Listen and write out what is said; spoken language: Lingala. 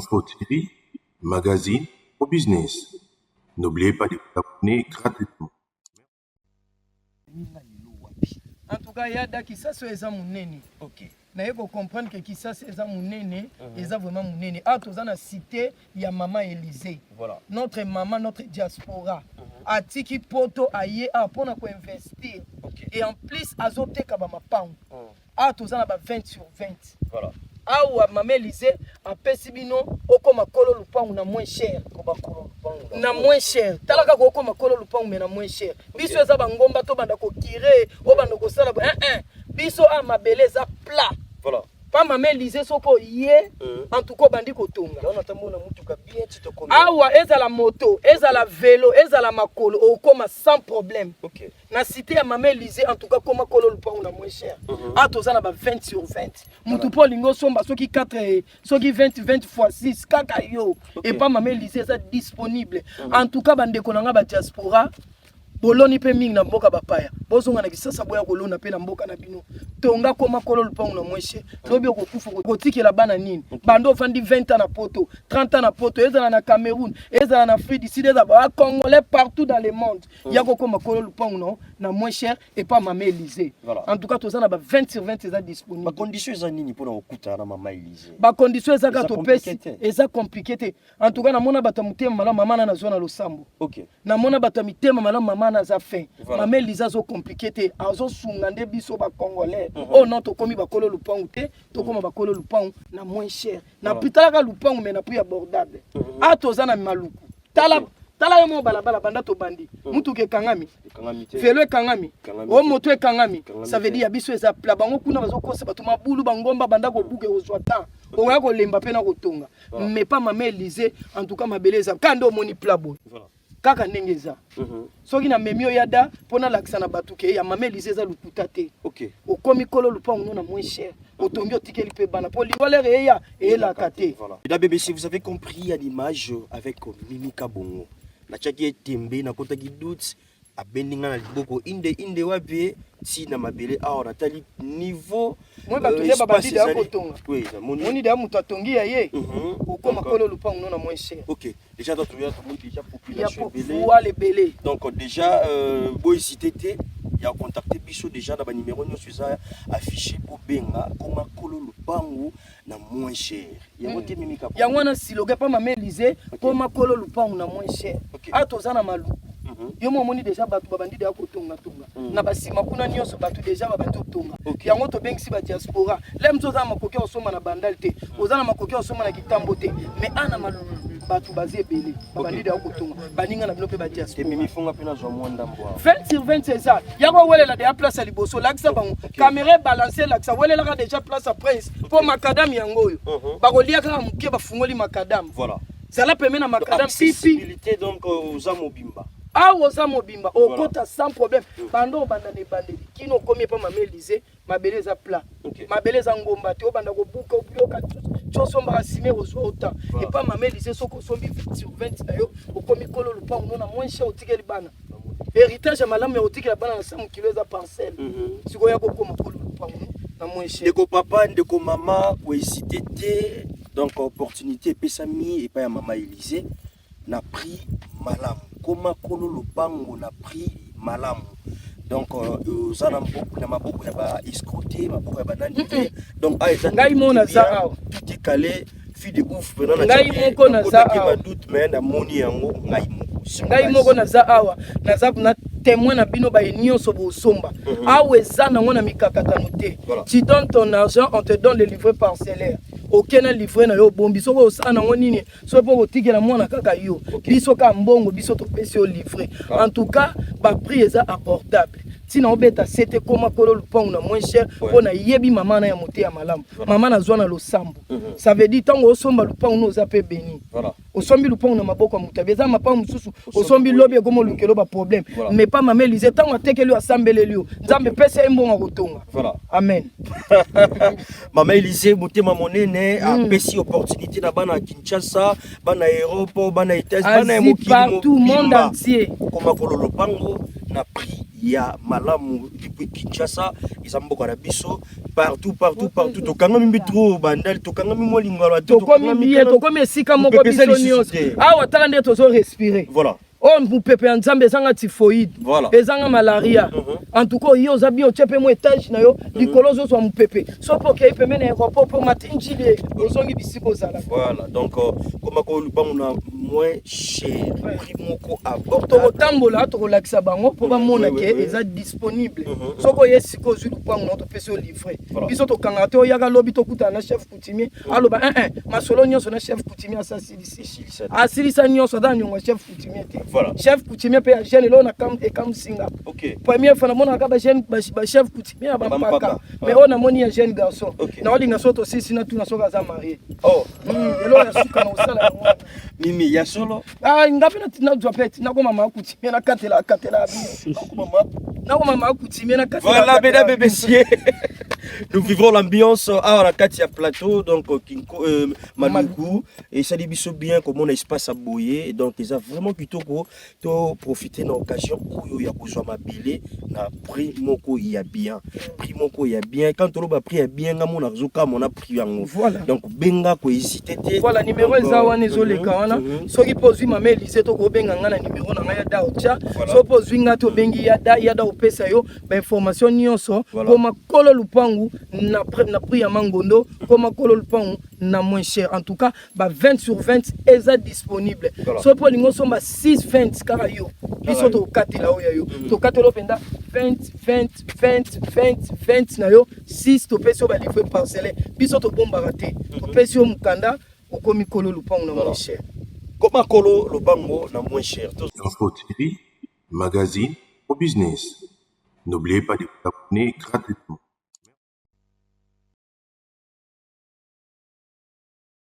Info TV, magazine au business. N'oubliez pas de vous abonner gratuitement. En tout cas, yada Kisasa eza munene. OK. Naye ko comprendre que Kisasa eza munene, eza vraiment munene. Ah, toza na cité ya maman Élysée. Voilà. Notre maman, notre diaspora. Atiki poto aye ah pona ko investir. OK. Et en plus azoteka ba mapango. Ah, toza na ba 20 sur 20. Voilà. Awa mama Élysée apesi bino okoma kolo lupangu na moins cher. Koma kolo lupangu na moins cher. Tala kaka okoma kolo lupangu mais na moins cher. Biso eza bangomba to banda kokire, obanda kosala hein hein. Biso a mabele eza plat. Voilà. Pa mama Élysée soko ye en tout cas bandi kotonga. Là on attend mona mutuka bien ti to komi. Awa ezala moto, ezala vélo, ezala makolo okoma sans problème. OK. Na cité ya mama Élysée en tout cas koma kolo lupangu na moins cher. Ah toza na ba 20 sur 20. Mutu po lingo somba soki 4 soki 20 20 fois 6 kaka yo. Et pas mama Élysée eza disponible. En tout cas bandeko na nga ba diaspora boloni pe mingi na mboka bapaya. Bozonga na Kisasa boya kolona pe na mboka na bino. Tonga koma kolo lupangu na moins cher. Lobi okokufa kotikela bana nini? Bando ofandi 20 ans na poto, 30 ans na poto, ezala na Cameroun, ezala na Afrique du Sud, ezala ba Congolais partout dans le monde. Ya kokoma kolo lupangu na na moins cher et pas mama Élysée. Voilà. En tout cas toza na ba 20 sur 20 eza disponible. Ba condition eza nini pona kokutana na mama Élysée? Ba condition eza kaka Eza topesi, compliqué te. eza compliqué te. En tout cas namona bato ya motema malamu mama na nazwa na losambo. OK. Namona bato ya mitema malamu mama na aza fin. Voilà. Mama Élysée azo compliqué te, azosunga nde biso ba Congolais. Oh non tokomi bakolo lupangu te, tokoma bakolo lupangu na moins cher. Na Voilà. talaka lupangu mais na prix abordable. Ah toza na Maluku. Tala tala yo mo balabala banda tobandi. Mutuka ekangami. Ekangami te. Velo ekangami. Ekangami O te. moto ekangami. Ekangami Ça veut te. dire ya biso eza plat. Bango kuna bazokosa bato mabulu bangomba banda kobuka ekozwa temps. Okoya kolemba pe na kotonga. Voilà. Mais pas mama Élysée, en tout cas mabele eza. Kanda omoni plat boye. Voilà. Kaka ndenge eza. Soki na memi oyo yada pona lakisa na bato ke ya mama Élysée eza lokuta te. OK. Okomi kolo lupango no na moins cher. Otongi otikeli pe bana po liwa lere eya eyelaka te. Voilà. Mesdames et messieurs, vous avez compris à l'image avec Mimi Kabongo. Natiaki tembe nakotaki doute abendi nga na liboko inde inde wapi ti na mabele awa natali niveau Moi bato nde babandi espace deya ezali. kotonga. Oui, namoni. Moni deya moto atongi ya ye. Okoma kolo lupango no na moins cher. OK, déjà toi tu as déjà Ya population ebele. voile ebele. Donc déjà bo hésiter te ya contacter biso déjà na ba numéro nyonso eza affiché bo benga koma kolo lupango na moins cher. Yango te Mimi Kabongo. Yango wana siloga pa mama Élysée koma kolo lupango na moins cher. OK. Ah toza na Maluku. Yo mo omoni déjà bato babandi deya kotonga tonga. Na basima kuna nyonso bato déjà babandi kotonga. OK. Yango tobengisi ba diaspora. Lem toza na makoki ya kosomba na Bandal te. Oza na makoki ya kosomba na Kitambo te. Mais ana Maluku bato baza ebele. Babandi deya kotonga. Baninga na bino pe ba diaspora. Te Mimi fonga pe nazwa mwa ndambo awa. 20 sur 20 c'est ça. Yango welela deya place ya liboso lakisa bango. Caméra balancée lakisa welelaka déjà place ya prince. Po macadam yango oyo. Bakolia kaka moke bafungoli macadam. Voilà. Zala pembeni na macadam pipi. Accessibilité donc oza mobimba. Awa oza mobimba Voilà. okota sans problème. Bando obanda na ebandeli kino okomi epa mama Élysée mabele eza plat. OK. Mabele eza ngomba te obanda kobuka oyoka ti osombaka ciment ozwa autant. Voilà. Epa mama Élysée soki osombi 20 sur 20 na yo okomi kolo lupango no na moins cher otikeli bana. Héritage ya malamu ya kotikela bana na sa mokilo eza parcelle. Sikoyo ya kokoma kolo lupango na moins cher. Ndeko papa, ndeko mama, kohésiter te. Donc opportunité epesami epai ya mama Élysée na prix malamu. Koma kolo lopango na prix malamu. Donc oza na maboko na maboko ya ba escroc te, maboko ya banani te. Donc ah eza Ngai moko naza awa. Tout est calé, fille de ouf maintenant na Ngai moko naza nakotaki awa. ba doute mais namoni yango ngai moko. Sur Ngai place. moko naza awa, naza na témoin na bino baye nyonso bosomba. Awa eza nango na mikakatano te. Voilà. Tu donnes ton argent, on te donne le livret parcellaire. Okei na livret na yo obombi soki osala nango nini soki mpo kotikela mwana kaka yo. Biso kaka mbongo biso topesi yo livret. En tout cas ba prix eza abordable. Ntina obeta sete koma kolo lupango na moins cher mpo nayebi mama na ya moteya malamu. Mama nazwa na losambo. Ça veut dire ntango osomba lupango no oza pe béni. Voilà. Osombi lupango na maboko ya moto eza mapango mosusu osombi lobi ekoma olukelo ba problème. Voilà. Mais pas mama Élysée ntango atekeli yo asambeleli yo Nzambe pesa ye mbongo akotonga. Voilà. Amen. Mama Élysée motema monene apesi opportunité na bana Kinshasa, bana Europe, bana États-Unis, bana ya Asie mokili partout monde mobimba. entier. Koma kolo lopango na prix Ya malamu depuis Kinshasa, eza mboka na biso, partout partout partout tokangami mbi trop bandali, tokangami mwa lingala te. Tokomi bien, tokomi esika moko biso nyonso awa. Tala nde tozo respirer. Voilà. Oyo mopepe ya Nzambe, ezanga typhoïde, ezanga malaria. En tout cas, yo oza bien, otie mpe mo étage na yo likolo, ozozwa mopepe. So mpe okei pembe na aéroport mpe omati Njili, ozongi bisika ozalaka. Voilà, donc koma ko lupango na moins cher, prix moko abordable. Tokotambola, tokolakisa bango mpo bamona ke eza disponible. Soki oye sika, ozwi lupango na, topesi yo livre. Biso tokangaka te. Oyaka lobi, tokutana na chef coutumier, aloba 1 masolo nyonso na chef coutumier, asasilisi, asilisa nyonso, aza na niongo ya chef coutumier te. Chef coutumier mpe ya jeune eloko na ekamusinga. Première fois namonaka bajeune bachef coutumier ya bampaka, mais oyo namoni ya jeune garçon, naolinga so tosisi, natuna soki aza marié. Eloko ya suka na kosala yango. Mimi ya solo. Nga mpe nazwa mpe nakoma mama coutumier, nakatela katela bino, nakoma mama coutumier, nakatela. Voilà, mesdames et messieurs, nous vivons l'ambiance awa na kati ya plateau, donc Kinko, Maluku, esali biso bien komona espace ya boye. Donc eza vraiment kitoko. To profiter na occasion oyo ya kozwa mabele na prix moko ya bien, prix moko ya bien. Quand toloba prix ya bien, nga mona azokamwa na prix yango. Donc benga, kohésiter te. Voilà, numéro eza wana, ezoleka wana. Soki mpo ozwi mama Elise to kobenga nga na numéro na ngai ya da otya. Soki mpo ozwi nga te, obengi ya da, ya da opesa yo bainformation nyonso. Koma kolo lupangu na prix ya mangondo, koma kolo lupangu na moins cher. En tout cas, ba 20 sur 20 eza disponible. Soki mpo olingi osomba 6 20 kaka yo, biso tokatela oyo ya yo, tokatela oyo mpenza 20 20 20 20 20 na yo 6. Topesi yo balivre parcelle, biso tobombaka te. Topesi yo mokanda, okomi kolo lupango na moins cher. Koma kolo lopango na moins cher. Info TV, magazine au business. N'oubliez pas de vous abonner gratuitement.